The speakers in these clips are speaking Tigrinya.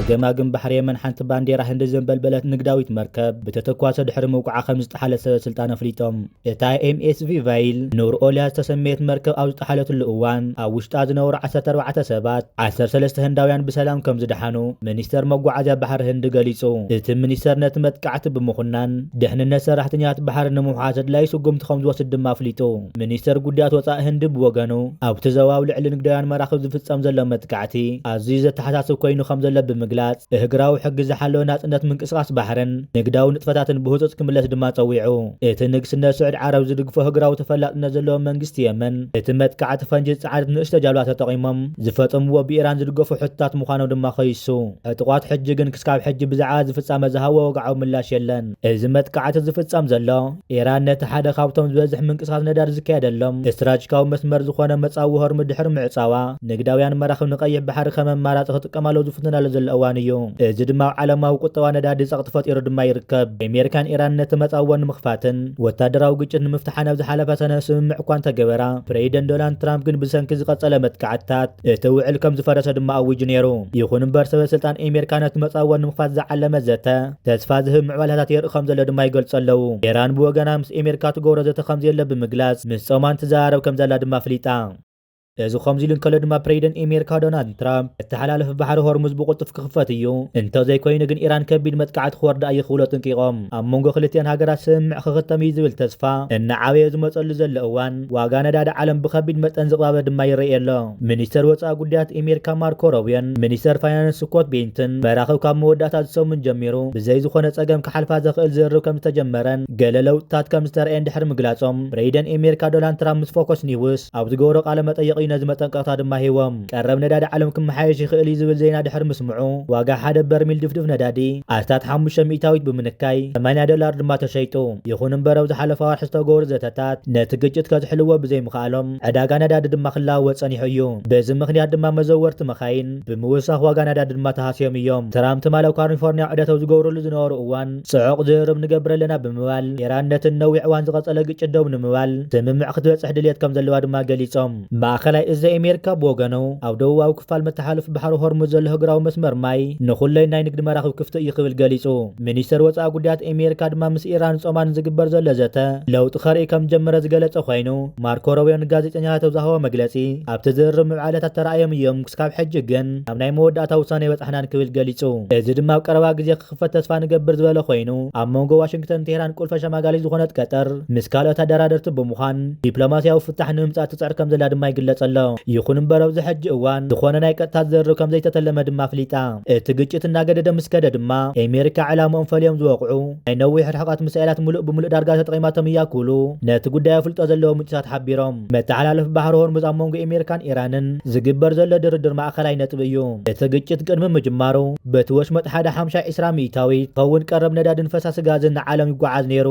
ገማግም ባሕሪ የመን ሓንቲ ባንዴራ ህንዲ ዘንበልበለት ንግዳዊት መርከብ ብተተኳሰ ድሕሪ ምውቃዓ ከም ዝጠሓለት ሰበ ስልጣን ኣፍሊጦም። እታ ኤምኤስቪ ቫይል ኑር ኦልያ ዝተሰመየት መርከብ ኣብ ዝጠሓለትሉ እዋን ኣብ ውሽጣ ዝነበሩ ዓሰርተ ኣርባዕተ ሰባት፣ ዓሰርተ ሰለስተ ህንዳውያን ብሰላም ከም ዝደሓኑ ሚኒስተር መጓዓዝያ ባሕሪ ህንዲ ገሊጹ። እቲ ሚኒስተር ነቲ መጥቃዕቲ ብምኹናን ድሕንነት ሰራሕተኛታት ባሕሪ ንምውሓስ ኣድላዪ ስጉምቲ ከም ዝወስድ ድማ ኣፍሊጡ። ሚኒስተር ጉዳያት ወጻኢ ህንዲ ብወገኑ ኣብቲ ዞባ ኣብ ልዕሊ ንግዳውያን መራኽብ ዝፍጸም ዘሎ መጥቃዕቲ ኣዝዩ ዘተሓሳስብ ኮይኑ ከም ዘሎ ብምግላጽ፣ እህግራዊ ሕጊ ዝሓለወ ናጽነት ምንቅስቓስ ባሕርን ንግዳዊ ንጥፈታትን ብህጹጽ ክምለስ ድማ ጸዊዑ። እቲ ንግስነት ስዑድ ዓረብ ዝድግፎ እህግራዊ ተፈላጥነት ዘለዎ መንግስቲ የመን፣ እቲ መጥቃዕቲ ፈንጂ ዝጸዓነት ንእሽቶ ጃልባ ተጠቒሞም ዝፈጸምዎ ብኢራን ዝድገፉ ሕቶታት ምዃኖም ድማ ከይሱ። ዕጡቓት ሕጂ ግን ክስካብ ሕጂ ብዛዕባ እዚ ፍጻመ ዝሃብዎ ወግዓዊ ምላሽ የለን። እዚ መጥቃዕቲ ዝፍጸም ዘሎ፣ ኢራን ነቲ ሓደ ካብቶም ዝበዝሕ ምንቅስቓስ ነዳዲ ዝካየደሎም ስትራቴጂካዊ መስመር ዝኾነ መጻዊ ሆርሙዝ ድሕሪ ምዕጻዋ፣ ንግዳውያን መራኽብ ንቀይሕ ባሕሪ ከም ኣማራጺ ክጥቀማሉ ዝፍትናሉ ዘሎ እዋን እዩ። እዚ ድማ ኣብ ዓለማዊ ቁጠባ ነዳዲ ጸቕጢ ፈጢሩ ድማ ይርከብ። ኣሜሪካን ኢራን ነቲ መጻወ ንምኽፋትን ወታደራዊ ግጭት ንምፍታሕን ኣብ ዝሓለፈ ሰነ ስምምዕ እኳ እንተገበራ፣ ፕሬዚደንት ዶናልድ ትራምፕ ግን ብሰንኪ ዝቐጸለ መጥቃዕትታት እቲ ውዕል ከም ዝፈረሰ ድማ ኣዊጁ ነይሩ። ይኹን እምበር፣ ሰበ ስልጣን ኣሜሪካ ነቲ መጻወ ንምኽፋት ዝዓለመ ዘተ ተስፋ ዝህብ ምዕባለታት የርኢ ከም ዘሎ ድማ ይገልጹ ኣለዉ። ኢራን ብወገና ምስ ኣሜሪካ ትገብሮ ዘተ ከም ዘየለ ብምግላጽ፣ ምስ ጾማን ትዘራረብ ከም ዘላ ድማ ኣፍሊጣ። እዚ ከምዚ ኢሉ እንከሎ ድማ፣ ፕሬዚደንት ኣሜሪካ ዶናልድ ትራምፕ፣ መተሓላለፊ ባሕሪ ሆርሙዝ ብቕልጡፍ ክኽፈት እዩ፣ እንተዘይኮይኑ ግን ኢራን ከቢድ መጥቃዕቲ ክወርዳ እዩ ክብሉ ኣጠንቂቖም። ኣብ መንጎ ክልቲኣን ሃገራት ስምምዕ ክኽተም እዩ ዝብል ተስፋ እናዓበየ ዝመጸሉ ዘሎ እዋን፣ ዋጋ ነዳዲ ዓለም ብኸቢድ መጠን ዝቕባበ ድማ ይረኣይ ኣሎ። ሚኒስተር ወጻኢ ጉዳያት ኣሜሪካ ማርኮ ሮቢዮን ሚኒስተር ፋይናንስ ስኮት ቤንትን፣ መራኽብ ካብ መወዳእታ እዚ ሰሙን ጀሚሩ ብዘይ ዝኾነ ጸገም ክሓልፋ ዘኽእል ዝርርብ ከም ዝተጀመረን ገለ ለውጥታት ከም ዝተረኣየን ድሕሪ ምግላጾም፣ ፕሬዚደንት ኣሜሪካ ዶናልድ ትራምፕ ምስ ፎኮስ ኒውስ ኣብ ዝገበሮ ቃለ መጠይቕ እዩ ነዚ መጠንቀቕታ ድማ ሂቦም። ቀረብ ነዳዲ ዓለም ክመሓየሽ ይኽእል እዩ ዝብል ዜና ድሕሪ ምስምዑ፣ ዋጋ ሓደ በርሚል ድፍድፍ ነዳዲ ኣስታት ሓሙሽተ ሚእታዊት ብምንካይ ሰማንያ ዶላር ድማ ተሸይጡ። ይኹን እምበር፣ ኣብ ዝሓለፈ ኣዋርሒ ዝተገብሩ ዘተታት ነቲ ግጭት ከዝሕልዎ ብዘይምኽኣሎም፣ ዕዳጋ ነዳዲ ድማ ክለዋወጥ ጸኒሑ እዩ። በዚ ምኽንያት ድማ መዘወርቲ መኻይን ብምውሳኽ ዋጋ ነዳዲ ድማ ተሃስዮም እዮም። ትራምፕ ትማሊ ኣብ ካሊፎርኒያ ዑደት ኣብ ዝገብርሉ ዝነበሩ እዋን፣ ጽዑቕ ዝርርብ ንገብር ኣለና ብምባል፣ ኢራን ነቲ ነዊሕ እዋን ዝቐጸለ ግጭት ደው ንምባል ስምምዕ ክትበጽሕ ድልየት ከም ዘለዋ ድማ ገሊጾም። ማእከላይ እዚ ኣሜሪካ ብወገኑ፣ ኣብ ደቡባዊ ክፋል መተሓላለፊ ባሕሪ ሆርሙዝ ዘሎ እህግራዊ መስመር ማይ ንኹለን ናይ ንግዲ መራኽብ ክፍቲ እዩ ክብል ገሊጹ። ሚኒስተር ወጻኢ ጉዳያት ኣሜሪካ ድማ ምስ ኢራን ጾማን ዝግበር ዘሎ ዘተ ለውጢ ከርኢ ከም ዝጀመረ ዝገለጸ ኮይኑ፣ ማርኮ ሮቢዮ ንጋዜጠኛታት ኣብ ዝሃቦ መግለጺ፣ ኣብቲ ዝርርብ ምዕባለታት ተራእዮም እዮም፣ ክስካብ ሕጂ ግን ኣብ ናይ መወዳእታ ውሳነ ኣይበጻሕናን ክብል ገሊጹ። እዚ ድማ ኣብ ቀረባ ግዜ ክኽፈት ተስፋ ንገብር ዝበለ ኮይኑ፣ ኣብ መንጎ ዋሽንግተን ቴህራን ቁልፈ ሸማጋሊት ዝኾነት ቀጠር ምስ ካልኦት ኣደራደርቲ ብምዃን ዲፕሎማስያዊ ፍታሕ ንምምጻእ ትጽዕር ከም ዘላ ድማ ይግለጽ ኣሎ። ይኹን እምበር፣ ኣብዚ ሕጂ እዋን ዝኾነ ናይ ቀጥታ ዝርርብ ከም ዘይተተለመ ድማ ኣፍሊጣ። እቲ ግጭት እናገደደ ምስ ከደ ድማ፣ ኣሜሪካ ዕላምኦም ፈልዮም ዝወቕዑ ናይ ነዊሕ ርሕቀት ሚሳኤላት ምሉእ ብምሉእ ዳርጋ ተጠቒማቶም እያ ክብሉ ነቲ ጉዳይ ኣፍልጦ ዘለዎም ምንጭታት ሓቢሮም። መተሓላለፊ ባሕሪ ሆርሙዝ ኣብ መንጎ ኣሜሪካን ኢራንን ዝግበር ዘሎ ድርድር ማእከላይ ነጥቢ እዩ። እቲ ግጭት ቅድሚ ምጅማሩ፣ በቲ ወሽመጥ ሓደ ሓምሻ ዒስራ ሚእታዊት ዝኸውን ቀረብ ነዳድን ፈሳሲ ጋዝን ንዓለም ይጓዓዝ ነይሩ።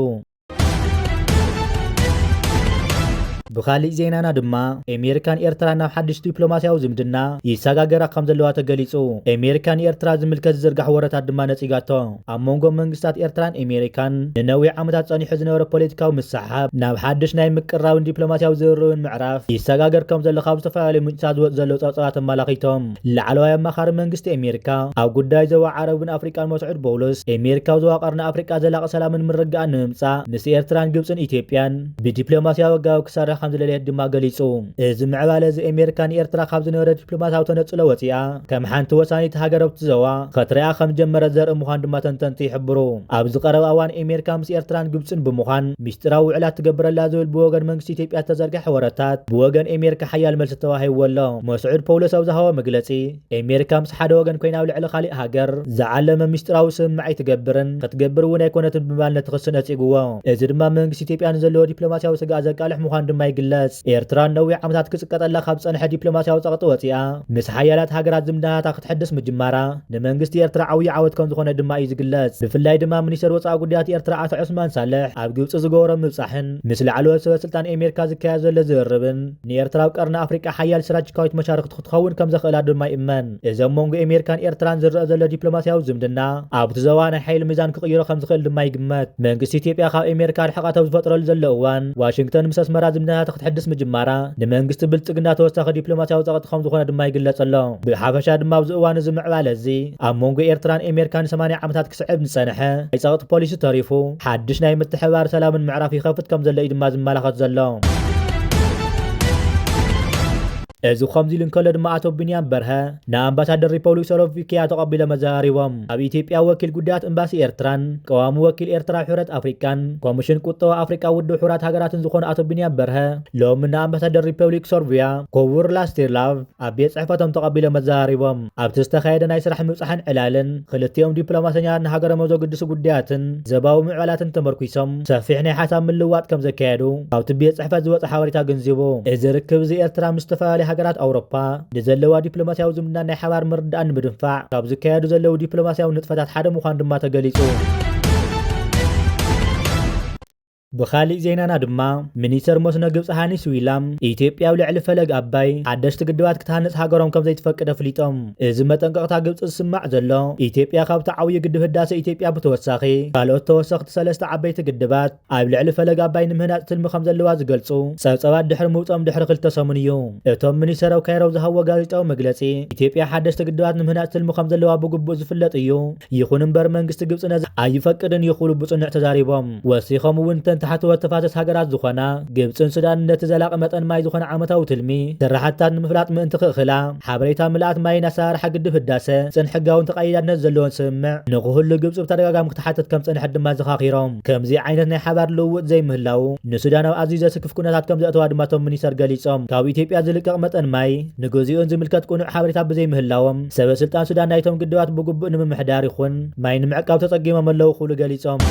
ብኻሊእ ዜናና ድማ፣ ኣሜሪካን ኤርትራን ናብ ሓድሽ ዲፕሎማስያዊ ዝምድና ይሰጋገራ ከም ዘለዋ ተገሊጹ። ኣሜሪካ ንኤርትራ ዝምልከት ዝዝርጋሕ ወረታት ድማ ነጺጋቶ። ኣብ መንጎ መንግስታት ኤርትራን ኣሜሪካን ንነዊሕ ዓመታት ጸኒሑ ዝነበረ ፖለቲካዊ ምስሕሓብ ናብ ሓድሽ ናይ ምቅርራብን ዲፕሎማስያዊ ዝርርብን ምዕራፍ ይሰጋገር ከም ዘሎ ካብ ዝተፈላለዩ ምንጭታት ዝወጽኡ ዘለዉ ጸብጻባት ኣመላኺቶም። ላዕለዋይ ኣማኻሪ መንግስቲ ኣሜሪካ ኣብ ጉዳይ ዞባ ዓረብን ኣፍሪቃን መስዑድ በውሎስ፣ ኣሜሪካ ኣብ ዞባ ቀርኒ ኣፍሪቃ ዘላቒ ሰላምን ምርግጋእን ንምምጻእ ምስ ኤርትራን ግብጽን ኢትዮጵያን ብዲፕሎማስያዊ ኣገባብ ክሰርሕ ከም ዝደለየት ድማ ገሊጹ። እዚ ምዕባለ እዚ ኣሜሪካ ንኤርትራ ካብ ዝነበረ ዲፕሎማስያዊ ተነጽሎ ወጺኣ ከም ሓንቲ ወሳኒት ሃገር ኣብቲ ዞባ ክትሪኣ ከም ጀመረት ዘርኢ ምዃኑ ድማ ተንተንቲ ይሕብሩ። ኣብዚ ቀረባ እዋን ኣሜሪካ ምስ ኤርትራን ግብጽን ብምዃን ሚስጢራዊ ውዕላት ትገብር ኣላ ዝብል ብወገን መንግስቲ ኢትዮጵያ ዝተዘርግሐ ወረታት ብወገን ኣሜሪካ ሓያል መልሲ ተዋሂብዎ ኣሎ። መስዑድ ፖውሎስ ኣብ ዝሃቦ መግለጺ፣ ኣሜሪካ ምስ ሓደ ወገን ኮይና ኣብ ልዕሊ ካሊእ ሃገር ዝዓለመ ሚስጢራዊ ስምምዕ ኣይትገብርን፣ ክትገብር እውን ኣይኮነትን ብምባል ነቲ ክሲ ነጺግዎ። እዚ ድማ መንግስቲ ኢትዮጵያ ንዘለዎ ዲፕሎማስያዊ ስግኣት ዘቃልሕ ምዃኑ ድማ ይግለጽ። ኤርትራ ነዊሕ ዓመታት ክጽቀጠላ ካብ ዝጸንሐ ዲፕሎማስያዊ ጸቕጢ ወጺኣ፣ ምስ ሓያላት ሃገራት ዝምድናታታ ክትሕድስ ምጅማራ፣ ንመንግስቲ ኤርትራ ዓብዪ ዓወት ከም ዝኾነ ድማ እዩ ዝግለጽ። ብፍላይ ድማ ሚኒስተር ወጻኢ ጉዳያት ኤርትራ ኣቶ ዑስማን ሳልሕ ኣብ ግብጺ ዝገበሮ ምብጻሕን ምስ ላዕለዎት ሰበ ስልጣን ኣሜሪካ ዝካየድ ዘሎ ዝርርብን፣ ንኤርትራ ኣብ ቀርኒ ኣፍሪቃ ሓያል ስትራቴጂካዊት መሻርክቲ ክትኸውን ከም ዘኽእላ ድማ ይእመን። እዚ ኣብ መንጎ ኣሜሪካን ኤርትራን ዝረአ ዘሎ ዲፕሎማስያዊ ዝምድና፣ ኣብቲ ዞባ ናይ ሓይሊ ሚዛን ክቕይሮ ከም ዝኽእል ድማ ይግመት። መንግስቲ ኢትዮጵያ ካብ ኣሜሪካ ርሕቀት ኣብ ዝፈጥረሉ ዘሎ እዋን፣ ዋሽንግተን ምስ ኣስመራ ዝምድና ክትሕድስ ምጅማራ ንመንግስቲ ብልጽግና ተወሳኺ ዲፕሎማሲያዊ ጸቕጢ ከም ዝኾነ ድማ ይግለጽ ኣሎ። ብሓፈሻ ድማ ኣብዚ እዋን እዚ ምዕባለ እዚ ኣብ መንጎ ኤርትራን ኣሜሪካን ን80 ዓመታት ክስዕብ ዝጸንሐ ናይ ጸቕጢ ፖሊሲ ተሪፉ ሓድሽ ናይ ምትሕብባር ሰላምን ምዕራፍ ይኸፍት ከም ዘሎ እዩ ድማ ዝመላኸት ዘሎ። እዚ ከምዚ ኢሉ እንከሎ ድማ ኣቶ ቢንያም በርሀ ንኣምባሳደር ሪፐብሊክ ስሎቫኪያ ተቐቢሎም ኣዘራሪቦም። ኣብ ኢትዮጵያ ወኪል ጉዳያት ኤምባሲ ኤርትራን ቀዋሚ ወኪል ኤርትራ ኣብ ሕብረት ኣፍሪቃን ኮሚሽን ቁጠባ ኣፍሪቃ ውድብ ሕቡራት ሃገራትን ዝኾኑ ኣቶ ቢንያም በርሀ ሎሚ ንኣምባሳደር ሪፐብሊክ ሰርቢያ ኮቡር ላስቲርላቭ ኣብ ቤት ጽሕፈቶም ተቐቢሎም ኣዘራሪቦም። ኣብቲ ዝተኻየደ ናይ ስራሕ ምብጻሕን ዕላልን ክልቲኦም ዲፕሎማሰኛታት ንሃገሮም ኣብ ዘገድሱ ጉዳያትን ዘባዊ ምዕባላትን ተመርኩሶም ሰፊሕ ናይ ሓሳብ ምልውዋጥ ከም ዘካየዱ ካብቲ ቤት ጽሕፈት ዝወጸ ሓበሬታ ኣገንዚቡ። እዚ ርክብ እዚ ኤርትራ ምስ ዝተፈላለዩ ሃገራት ኣውሮፓ ንዘለዋ ዲፕሎማሲያዊ ዝምድና ናይ ሓባር ምርድዳእ ንምድንፋዕ ካብ ዝካየዱ ዘለዉ ዲፕሎማሲያዊ ንጥፈታት ሓደ ምዃኑ ድማ ተገሊጹ። ብኻሊእ ዜናና ድማ ሚኒስተር መስኖ ግብፂ ሃኒስ ዊላም ኢትዮጵያ ኣብ ልዕሊ ፈለግ ኣባይ ሓደሽቲ ግድባት ክትሃንፅ ሃገሮም ከም ዘይትፈቅድ ኣፍሊጦም። እዚ መጠንቀቕታ ግብፂ ዝስማዕ ዘሎ ኢትዮጵያ ካብቲ ዓብዪ ግድብ ህዳሰ ኢትዮጵያ ብተወሳኺ ካልኦት ተወሰኽቲ ሰለስተ ዓበይቲ ግድባት ኣብ ልዕሊ ፈለግ ኣባይ ንምህናፅ ትልሚ ከም ዘለዋ ዝገልፁ ፀብፀባት ድሕሪ ምውፅኦም ድሕሪ ክልተ ሰሙን እዩ። እቶም ሚኒስተር ኣብ ካይሮ ዝሃብዎ ጋዜጣዊ መግለፂ ኢትዮጵያ ሓደሽቲ ግድባት ንምህናፅ ትልሚ ከም ዘለዋ ብግቡእ ዝፍለጥ እዩ። ይኹን እምበር መንግስቲ ግብፂ ነዚ ኣይፈቅድን እዩ ክብሉ ብፅኑዕ ተዛሪቦም። ወሲኾም እውን እተን ታሕተዎት ተፋሰስ ሃገራት ዝኾና ግብፅን ሱዳንን ነቲ ዘላቒ መጠን ማይ ዝኾነ ዓመታዊ ትልሚ ስራሕትታት ንምፍላጥ ምእንቲ ክእኽላ ሓበሬታ ምልኣት ማይን ኣሰራርሓ ግድብ ህዳሰ ግብፅን ሕጋውን ተቐይዳነት ዘለዎን ስምምዕ ንክህሉ ግብፂ ብተደጋጋሚ ክትሓትት ከም ዝፀንሐት ድማ ዘኻኺሮም። ከምዚ ዓይነት ናይ ሓባር ልውውጥ ዘይምህላው ንሱዳን ኣብ ኣዝዩ ዘስክፍ ኩነታት ከም ዘእተዋ ድማ እቶም ሚኒስተር ገሊፆም። ካብ ኢትዮጵያ ዝልቀቕ መጠን ማይ ንግዚኡን ዝምልከት ቅኑዕ ሓበሬታ ብዘይምህላዎም ሰበ ስልጣን ሱዳን ናይቶም ግድባት ብግቡእ ንምምሕዳር ይኹን ማይ ንምዕቃብ ተፀጊሞም ኣለዉ ክብሉ ገሊፆም።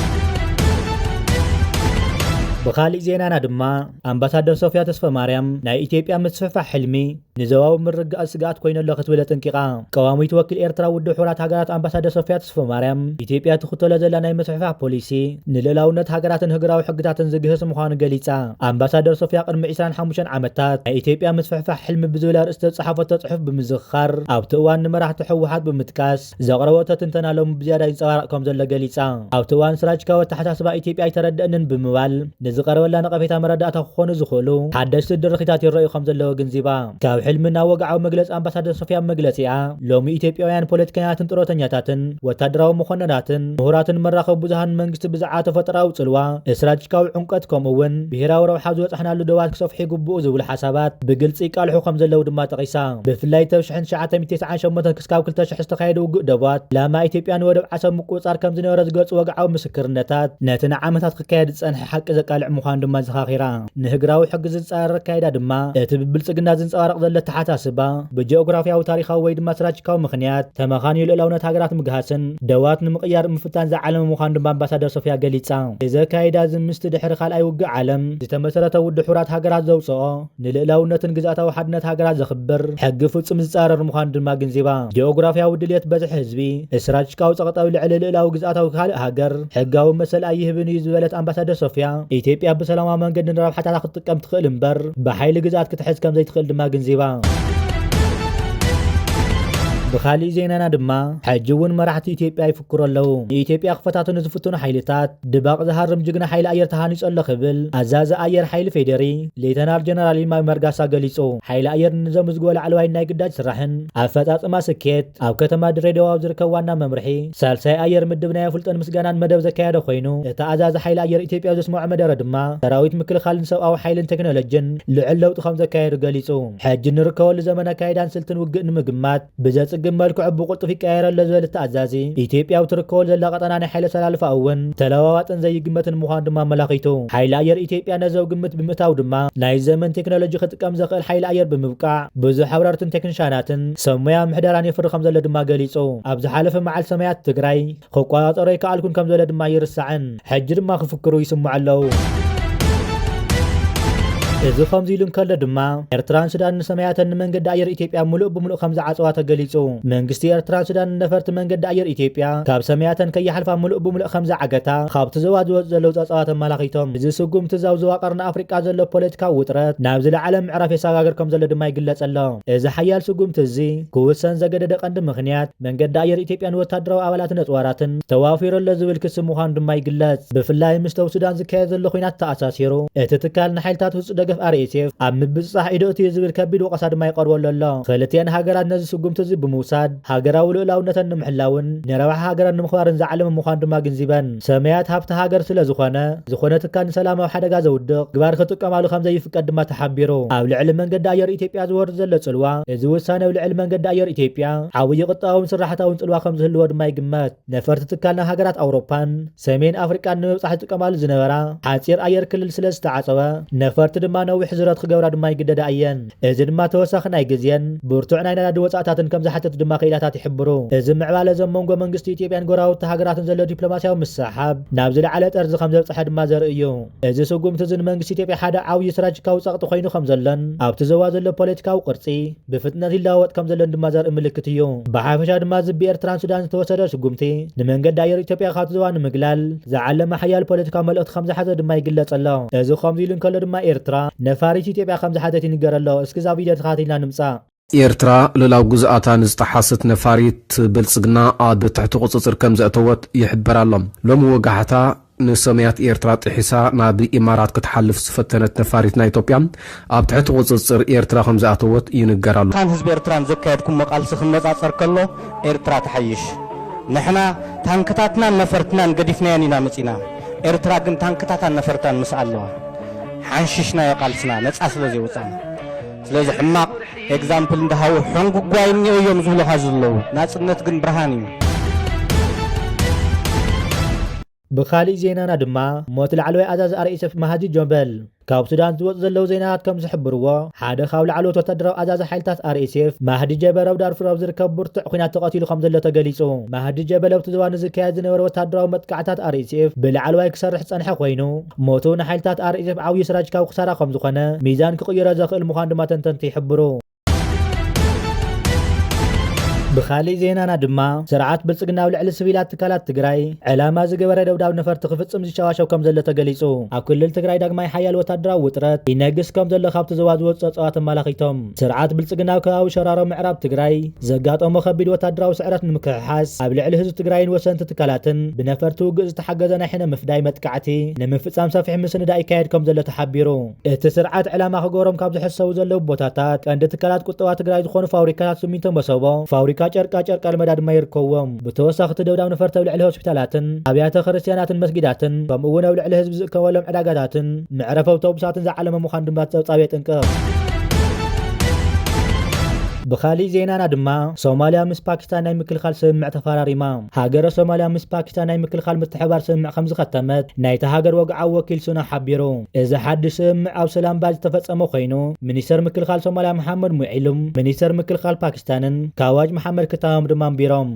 ብኻሊእ ዜናና ድማ ኣምባሳደር ሶፊያ ተስፈማርያም ናይ ኢትዮጵያ ምስፍሕፋሕ ሕልሚ ንዞባዊ ምርግጋእ ስግኣት ኮይኑ ኣሎ ክትብል ኣጠንቂቓ። ቀዋሚት ወኪል ኤርትራ ውድብ ሕቡራት ሃገራት ኣምባሳደር ሶፊያ ተስፈማርያም ኢትዮጵያ ትኽተሎ ዘላ ናይ ምስፍሕፋሕ ፖሊሲ ንልእላውነት ሃገራትን ህግራዊ ሕግታትን ዝግህስ ምዃኑ ገሊጻ። ኣምባሳደር ሶፊያ ቅድሚ ዕስራን ሓሙሽተን ዓመታት ናይ ኢትዮጵያ ምስፍሕፋሕ ሕልሚ ብዝብል ኣርእስቲ ዝጸሓፈቶ ጽሑፍ ብምዝኽኻር ኣብቲ እዋን ንመራሕቲ ህወሓት ብምጥቃስ ዘቕረበቶ ትንተና ሎሚ ብዝያዳ ይንጸባረቕ ከም ዘሎ ገሊጻ። ኣብቲ እዋን ስትራቴጂካዊ ኣተሓሳስባ ኢትዮጵያ ኣይተረድአንን ብምባል ንዝቐረበላ ነቐፌታ መረዳእታ ክኾኑ ዝኽእሉ ሓደሽቲ ድርኺታት ይረኣዩ ከም ዘለዉ ኣገንዚባ። ካብ ሕልሚ ናብ ወግዓዊ መግለጺ ኣምባሳደር ሶፊያ መግለጺኣ ሎሚ ኢትዮጵያውያን ፖለቲከኛታትን ጥሮተኛታትን ወታደራዊ መኮንናትን ምሁራትን መራኸቢ ብዙሃን መንግስቲ ብዛዕባ ተፈጥሮኣዊ ጽልዋ፣ ስትራቴጂካዊ ዕምቆት ከምኡ እውን ብሄራዊ ረብሓ ዝበጻሕናሉ ዶባት ክሰፍሑ ይግብኡ ዝብሉ ሓሳባት ብግልጺ ይቃልሑ ከም ዘለዉ ድማ ጠቒሳ። ብፍላይ ተብ ሽሕን ትሽዓተ ሚእትን ተስዓን ሸሞንተን ክስካብ ክልተ ሽሕ ዝተኻየደ ውግእ ዶባት ዕላማ ኢትዮጵያ ንወደብ ዓሰብ ምቁጽጻር ከም ዝነበረ ዝገልጹ ወግዓዊ ምስክርነታት ነቲ ንዓመታት ክካየድ ዝጸንሐ ሓቂ ዘቃልዕ ምዃኑ ድማ ዘኻኺራ። ንህግራዊ ሕጊ ዝጻረር ኣካይዳ ድማ እቲ ብብልጽግና ዝንጸባረቕ ዘሎ ኣተሓሳስባ ብጂኦግራፍያዊ ታሪኻዊ ወይ ድማ ስትራቴጂካዊ ምኽንያት ተመኻንዩ ልእላውነት ሃገራት ምግሃስን ደባት ንምቕያር ምፍታን ዝዓለመ ምዃኑ ድማ ኣምባሳደር ሶፊያ ገሊጻ። እዚ ኣካይዳ እዚ ምስቲ ድሕሪ ካልኣይ ውግእ ዓለም ዝተመሰረተ ውድብ ሕቡራት ሃገራት ዘውጽኦ ንልእላውነትን ግዝኣታዊ ሓድነት ሃገራት ዘኽብር ሕጊ ፍጹም ዝጻረር ምዃኑ ድማ ኣገንዚባ። ጂኦግራፍያዊ ድልየት በዝሒ ህዝቢ፣ ስትራቴጂካዊ ጸቕጣዊ ልዕሊ ልእላዊ ግዝኣታዊ ካልእ ሃገር ሕጋዊ መሰል ኣይህብን እዩ ዝበለት ኣምባሳደር ሶፊያ፣ ኢትዮጵያ ብሰላማዊ መንገዲ ንረብሓታታ ክትጥቀም ትኽእል እምበር ብሓይሊ ግዝኣት ክትሕዝ ከም ዘይትኽእል ድማ ኣገንዚባ። ብኻሊእ ዜናና ድማ ሕጂ እውን መራሕቲ ኢትዮጵያ ይፍክሩ ኣለዉ። ንኢትዮጵያ ክፈታትኑ ዝፍትኑ ሓይልታት ድባቕ ዝሃርም ጅግና ሓይሊ ኣየር ተሃኒጹ ኣሎ ክብል ኣዛዚ ኣየር ሓይሊ ፌዴሪ ሌተናል ጀነራል ይልማ መርጋሳ ገሊጹ። ሓይሊ ኣየር ንዘምዝግቦ ላዕለዋይ ናይ ግዳጅ ስራሕን ኣፈጻጽማ ስኬት ኣብ ከተማ ድሬዳዋ ኣብ ዝርከብ ዋና መምርሒ ሳልሳይ ኣየር ምድብ ናይ ኣፍልጦን ምስጋናን መደብ ዘካየደ ኮይኑ፣ እቲ ኣዛዚ ሓይሊ ኣየር ኢትዮጵያ ኣብ ዘስምዖ መደረ ድማ ሰራዊት ምክልኻልን ሰብኣዊ ሓይልን ቴክኖሎጂን ልዑል ለውጢ ከም ዘካየዱ ገሊጹ። ሕጂ ንርከበሉ ዘመን ኣካይዳን ስልትን ውግእ ንምግማት ብዘጽግም መልክዑ ብቕልጡፍ ይቀያየር ኣሎ ዝበለ እቲ ኣዛዚ፣ ኢትዮጵያ ኣብ ትርከበሉ ዘላ ቀጠና ናይ ሓይሊ ኣሰላልፋ እውን ተለዋዋጥን ዘይግመትን ምዃኑ ድማ ኣመላኺቱ። ሓይሊ ኣየር ኢትዮጵያ ነዚ ኣብ ግምት ብምእታው ድማ ናይ ዘመን ቴክኖሎጂ ክጥቀም ዘኽእል ሓይሊ ኣየር ብምብቃዕ ብዙሕ ኣብረርትን ቴክኒሻናትን ሰብ ሞያ ምሕደራን የፍሪ ከም ዘሎ ድማ ገሊጹ። ኣብ ዝሓለፈ መዓልቲ ሰማያት ትግራይ ክቆጻጸሮ ኣይከኣልኩን ከም ዝበለ ድማ ይርሳዕን። ሕጂ ድማ ክፍክሩ ይስምዑ ኣለዉ። እዚ ከምዚ ኢሉ እንከሎ ድማ ኤርትራን ሱዳንን ሰማያተን ንመንገዲ ኣየር ኢትዮጵያ ምሉእ ብምሉእ ከም ዝዓጸዋ ተገሊጹ። መንግስቲ ኤርትራን ሱዳንን ነፈርቲ መንገዲ ኣየር ኢትዮጵያ ካብ ሰማያተን ከይሓልፋ ምሉእ ብምሉእ ከም ዝዓገታ ካብቲ ዞባ ዝወጽኡ ዘለዉ ጸብጻባት ኣመላኺቶም። እዚ ስጉምቲ እዚ ኣብ ዞባ ቀርኒ ኣፍሪቃ ዘሎ ፖለቲካዊ ውጥረት ናብ ዝለዓለ ምዕራፍ የሰጋግር ከም ዘሎ ድማ ይግለጽ ኣሎ። እዚ ሓያል ስጉምቲ እዚ ክውሰን ዘገደደ ቀንዲ ምኽንያት መንገዲ ኣየር ኢትዮጵያን ወታደራዊ ኣባላትን ኣጽዋራትን ተዋፊሩ ኣሎ ዝብል ክሲ ምዃኑ ድማ ይግለጽ። ብፍላይ ምስ ደቡብ ሱዳን ዝካየድ ዘሎ ኲናት ተኣሳሲሩ፣ እቲ ትካል ንሓይልታት ህጹጽ ደገፍ ኣር ኤስ ኤፍ ኣብ ምብጽጻሕ ኢዱ እትዩ ዝብል ከቢድ ወቐሳ ድማ ይቐርበሉ ኣሎ። ክልቲአን ሃገራት ነዚ ስጉምቲ እዚ ብምውሳድ ሃገራዊ ልኡላውነተን ንምሕላውን ንረብሓ ሃገረን ንምኽባርን ዝዓለመ ምዃኑ ድማ ግንዚበን። ሰማያት ሃብቲ ሃገር ስለ ዝኾነ፣ ዝኾነ ትካል ንሰላም ኣብ ሓደጋ ዘውድቕ ግባር ክጥቀማሉ ከም ዘይፍቀድ ድማ ተሓቢሩ። ኣብ ልዕሊ መንገዲ ኣየር ኢትዮጵያ ዝወርድ ዘሎ ጽልዋ፣ እዚ ውሳነ ኣብ ልዕሊ መንገዲ ኣየር ኢትዮጵያ ዓብዪ ቁጠባውን ስራሕታውን ጽልዋ ከም ዝህልዎ ድማ ይግመት። ነፈርቲ ትካል ናብ ሃገራት ኣውሮፓን ሰሜን ኣፍሪቃን ንምብጻሕ ዝጥቀማሉ ዝነበራ ሓጺር ኣየር ክልል ስለ ዝተዓጸወ፣ ነፈርቲ ድማ ነዊሕ ዝረት ክገብራ ድማ ይግደዳ እየን። እዚ ድማ ተወሳኺ ናይ ግዜን ብርቱዕ ናይ ነዳዲ ወጻእታትን ከም ዝሓትት ድማ ክኢላታት ይሕብሩ። እዚ ምዕባለ እዚ ኣብ መንጎ መንግስቲ ኢትዮጵያን ጎረባብቲ ሃገራትን ዘሎ ዲፕሎማስያዊ ምስሕሓብ ናብ ዝለዓለ ጠርዚ ከም ዘብጽሐ ድማ ዘርኢ እዩ። እዚ ስጉምቲ እዚ ንመንግስቲ ኢትዮጵያ ሓደ ዓብዪ ስትራቴጂካዊ ጸቕጢ ኮይኑ ከም ዘሎን ኣብቲ ዞባ ዘሎ ፖለቲካዊ ቅርጺ ብፍጥነት ይለዋወጥ ከም ዘሎን ድማ ዘርኢ ምልክት እዩ። ብሓፈሻ ድማ እዚ ብኤርትራን ሱዳን ዝተወሰደ ስጉምቲ ንመንገዲ ኣየር ኢትዮጵያ ካብቲ ዞባ ንምግላል ዝዓለመ ሓያል ፖለቲካዊ መልእኽቲ ከም ዝሓዘ ድማ ይግለጽ ኣሎ። እዚ ከምዚ ኢሉ እንከሎ ድማ ኤርትራ ነፋሪት ኢትዮጵያ ከም ዝሓተት ይንገር ኣሎ። እስኪ እዛ ቪድዮ ተኸታቲልና ንምጻእ። ኤርትራ ልኡላዊ ግዝኣታ ንዝጠሓሰት ነፋሪት ብልጽግና ኣብ ትሕቲ ቁጽጽር ከም ዘእተወት ይሕበር ኣሎ። ሎሚ ወጋሕታ ንሰማያት ኤርትራ ጥሒሳ ናብ ኢማራት ክትሓልፍ ዝፈተነት ነፋሪት ናይ ኢትዮጵያ ኣብ ትሕቲ ቁጽጽር ኤርትራ ከም ዝኣተወት ይንገር ኣሎ። ካን ህዝቢ ኤርትራን ዘካየድኩሞ ቃልሲ ክነጻጸር ከሎ ኤርትራ ትሓይሽ። ንሕና ታንክታትናን ነፈርትናን ገዲፍናየን ኢና መጺና። ኤርትራ ግን ታንክታታን ነፈርታን ምስ ኣለዋ። ሓንሺሽናዮ ቃልስና ነጻ ስለ ዘይወጻና። ስለዚ ሕማቕ ኤግዛምፕል እንዳሃቡ ሕንጉጓይ እኒኦ እዮም ዝብሉኻ ዘለዉ። ናጽነት ግን ብርሃን እዩ። ብኻሊእ ዜናና ድማ ሞት ላዕለዋይ ኣዛዚ ኣር ኤስ ኤፍ ማህዲ ጀበል። ካብ ሱዳን ዝወፁ ዘለዉ ዜናታት ከም ዝሕብርዎ፣ ሓደ ካብ ላዕለዎት ወታደራዊ ኣዛዚ ሓይልታት ኣር ኤስ ኤፍ ማህዲ ጀበል ኣብ ዳርፉር ኣብ ዝርከብ ብርቱዕ ኲናት ተቐቲሉ ከም ዘሎ ተገሊጹ። ማህዲ ጀበል ኣብቲ ዞባ ንዝካየድ ዝነበረ ወታደራዊ መጥቃዕታት ኣር ኤስ ኤፍ ብላዕለዋይ ክሰርሕ ዝጸንሐ ኮይኑ፣ ሞቱ ንሓይልታት ኣር ኤስ ኤፍ ዓብዪ ስትራቴጂካዊ ክሳራ ከም ዝኾነ ሚዛን ክቕይሮ ዘኽእል ምዃኑ ድማ ተንተንቲ ይሕብሩ። ብኻሊእ ዜናና ድማ፣ ስርዓት ብልጽግና ኣብ ልዕሊ ስቪላት ትካላት ትግራይ ዕላማ ዝገበረ ደብዳብ ነፈርቲ ክፍጽም ዝሸዋሸው ከም ዘሎ ተገሊጹ። ኣብ ክልል ትግራይ ዳግማይ ሓያል ወታደራዊ ውጥረት ይነግስ ከም ዘሎ ካብቲ ዞባ ዝወጹ ጸብጻባት ኣመላኺቶም። ስርዓት ብልጽግና ኣብ ከባቢ ሸራሮ ምዕራብ ትግራይ ዘጋጠሞ ከቢድ ወታደራዊ ስዕረት ንምክሕሓስ፣ ኣብ ልዕሊ ህዝቢ ትግራይን ወሰንቲ ትካላትን ብነፈርቲ ውግእ ዝተሓገዘ ናይ ሕነ ምፍዳይ መጥቃዕቲ ንምፍጻም ሰፊሕ ምስንዳእ ይካየድ ከም ዘሎ ተሓቢሩ። እቲ ስርዓት ዕላማ ክገብሮም ካብ ዝሕሰቡ ዘለዉ ቦታታት ቀንዲ ትካላት ቁጠባ ትግራይ ዝኾኑ ፋብሪካታት ሲሚንቶ መሰቦ፣ ፋብሪካ ጨርቃ ጨርቂ ኣልመዳ ድማ ይርከብዎም። ብተወሳኺ እቲ ደብዳብ ነፈርቲ ኣብ ልዕሊ ሆስፒታላትን ኣብያተ ክርስትያናትን መስጊዳትን ከምኡ እውን ኣብ ልዕሊ ህዝቢ ዝእከበሎም ዕዳጋታትን መዕረፊ ኣውቶቡሳትን ዝዓለመ ምዃኑ ድማ እቲ ጸብጻብ የጥንቅቕ። ብኻሊእ ዜናና ድማ ሶማልያ ምስ ፓኪስታን ናይ ምክልኻል ስምምዕ ተፈራሪማ። ሃገረ ሶማልያ ምስ ፓኪስታን ናይ ምክልኻል ምትሕብባር ስምምዕ ከም ዝኸተመት ናይታ ሃገር ወግዓዊ ወኪል ሱና ሓቢሩ። እዚ ሓድሽ ስምምዕ ኣብ ሰላም ባድ ዝተፈጸመ ኮይኑ፣ ሚኒስተር ምክልኻል ሶማልያ መሓመድ ሙዒሉም፣ ሚኒስተር ምክልኻል ፓኪስታንን ካዋጅ መሓመድ ክታሞም ድማ ኣንቢሮም።